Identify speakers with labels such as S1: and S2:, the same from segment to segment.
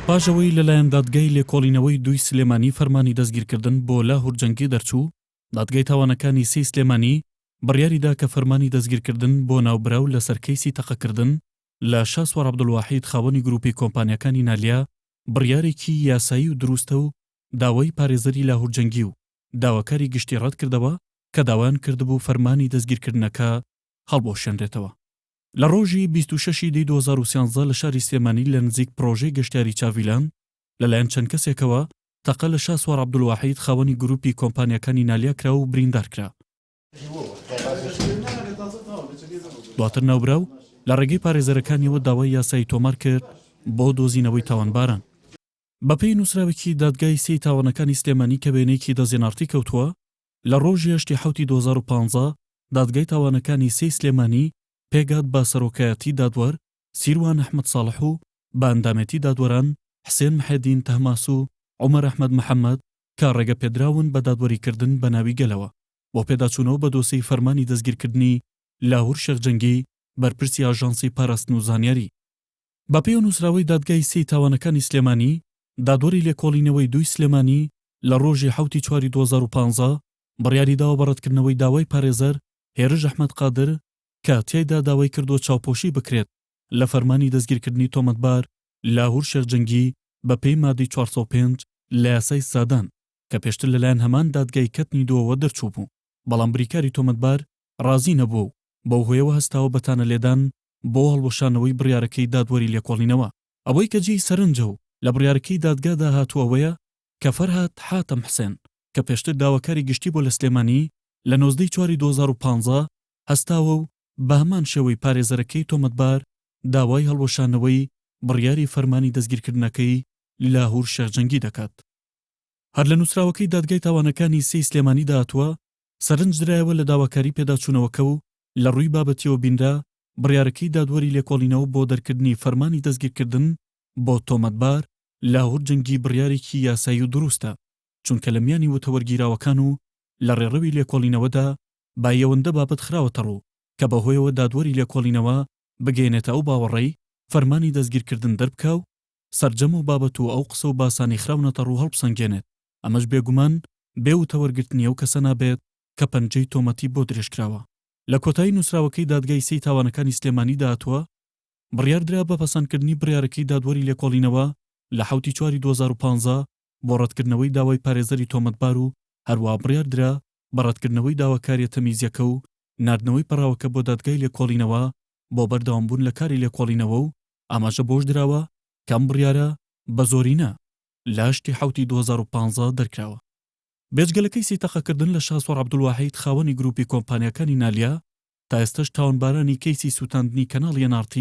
S1: پاش ئەوەی لەلایەن دادگای لێکۆڵینەوەی دووی سلێمانی فەرمانی دەستگیرکردن بۆ لاهور جەنگی دەرچوو، دادگای تاوانەکانی سێی سلێمانی بڕیاریدا کە فەرمانی دەستگیرکردن بۆ ناوبراو لەسەر کەیسی تەقەکردن لە شاسوار عەبدولواحید خاوەنی گروپی کۆمپانیاکانی نالیا بڕیارێکی یاسایی و دروستە و داوای پارێزەری لاهور جەنگی و داواکاری گشتی ڕەتکردەوە کە داوایان کردبوو فەرمانی دەستگیرکردنەکە هەڵبوەشێنرێتەوە. لە ڕۆژی 26 ی دەی 2013 لە شاری سلێمانی لە نزیک پڕۆژەی گەشتیاری چاڤیلاند لەلایەن چەند کەسێکەوە تەقە لە شاسوار عەبدولواحید خاوەنی گروپی کۆمپانیاکانی نالیا کرا و بریندار کرا. دواتر ناوبراو لە ڕێگەی پارێزەرەکانیەوە داوای یاسایی تۆمار کرد بۆ دۆزینەوەی تاوانباران. بەپێی نووسراوێکی دادگای سێی تاوانەکانی سلێمانی کە وێنەیەکی دەست NRT کەوتووە، لە ڕۆژی هەشتی حەوتی 2015 دادگای تاوانەکانی سێی سلێمانی پێکهات بە سەرۆکایەتی دادوەر سیروان ئەحمەد ساڵح و بە ئەندامێتی دادوەران حسێن محێدین تەهماس و عومەر ئەحمەد محەمەد کە ڕێگەپێدراون بە دادوەریکردن بە ناوی گەلەوە بۆ پێداچوونەوە بە دۆسێی فەرمانی دەستگیرکردنی لاهور شێخ جەنگی بەرپرسی ئاژانسی پاراستن و زانیاری. بەپێی ئەو نووسراوەی دادگای سێی تاوانەکانی سلێمانی، دادوەری لێکۆڵینەوەی دووی سلێمانی لە ڕۆژی حەوتی چواری 2015 بڕیاری داوە بە ڕەتکردنەوەی داوای پارێزەر هێرش ئەحمەد قادر کە تیایدا داوای کردووە چاوپۆشی بکرێت لە فەرمانی دەستگیرکردنی تۆمەتبار لاهور شێخ جەنگی بەپێی مادەی 405 لە یاسای سزادان کە پێشتر لەلایەن هەمان دادگای کەتنی دووەوە دەرچووبوو، بەڵام بریکاری تۆمەتبار ڕازی نەبووە و بەو هۆیەوە هەستاوە بە تانەلێدان بۆ هەڵوەشانەوەی بڕیارەکەی دادوەری لێکۆڵینەوە. ئەوەی کە جێی سەرنجە و لە بڕیارەکەی دادگادا هاتووە ئەوەیە کە فەرهاد حاتەم حسێن کە پێشتر داواکاری گشتی بووە لە سلێمانی لە 19 ی چواری 2015 هەستاوە و بە هەمان شێوەی پارێزەرەکەی تۆمەتبار داوای هەڵوەشانەوەی بڕیاری فەرمانی دەستگیرکردنەکەی لاهور شێخ جەنگی دەکات. هەر لە نووسراوەکەی دادگای تاوانەکانی سێی سلێمانیدا هاتووە، سەرنج درایەوە لە داواکاری پێداچوونەوەکە و لە ڕووی بابەتییەوە بینرا بڕیارەکەی دادوەری لێکۆڵینەوە بۆ دەرکردنی فەرمانی دەستگیرکردن بۆ تۆمەتبار لاهور جەنگی بڕیارێکی یاسایی و دروستە، چونکە لە میانی وتە وەرگیراوەکان و لە ڕێڕەوی لێکۆڵینەوەدا بە ئەوەندە بابەت خراوەتەڕوو کە بەهۆیەوە دادوەری لێکۆڵینەوە بگەیەنێتە ئەو باوەڕەی فەرمانی دەستگیرکردن دەربکا و سەرجەم ئەو بابەت و ئەو قسە و باسانەی خراونەتەڕوو هەڵبسەنگێنێت، ئەمەش بێگومان بێ وتە وەرگرتنی ئەو کەسە نابێت کە پەنجەی تۆمەتی بۆ درێژکراوە. لە کۆتایی نووسراوەکەی دادگای سێی تاوانەکانی سلێمانیدا هاتووە، بڕیاردرا بە پەسەندکردنی بڕیارەکەی دادوەری لێکۆڵینەوە لە حەوتی چواری 2015 بۆ ڕەتکردنەوەی داوای پارێزەری تۆمەتبار و هەروەها بڕیاردرا بە ڕەتکردنەوەی داواکارییە تەمیزییەکە و ناردنەوەی پەڕاوەکە بۆ دادگای لێکۆڵینەوە بۆ بەردەوامبوون لە کاری لێکۆڵینەوە و ئاماژە بەوەش دراوە کە ئەم بڕیارە بە زۆرینە لە هەشتی حەوتی 2015 دەرکراوە. بێجگە لە کەیسی تەقەکردن لە شاسوار عەبدولواحید خاوەنی گروپی کۆمپانیاکانی نالیا، تا ئێستەش تاوانبارانی کەیسی سوتاندنی کەناڵی NRT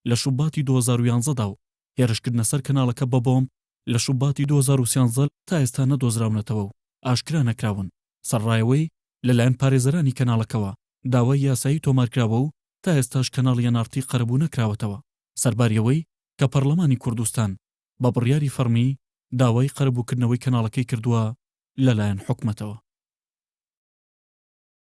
S1: لە شوباتی 2011 دا و هێرشکردنە سەر کەناڵەکە بە بۆمب لە شوباتی 2013 تا ئێستا نەدۆزراونەتەوە و ئاشکرا نەکراون، سەرەڕای ئەوەی لەلایەن پارێزەرانی کەناڵەکەوە داوای یاسایی تۆمارکراوە و تا ئێستاش کەناڵی NRT قەرەبوو نەکراوەتەوە، سەرباری ئەوەی کە پەڕلەمانی کوردستان بە بڕیاری فەڕمی داوای قەرەبووکردنەوەی کەناڵەکەی کردووە لەلایەن حکومەتەوە.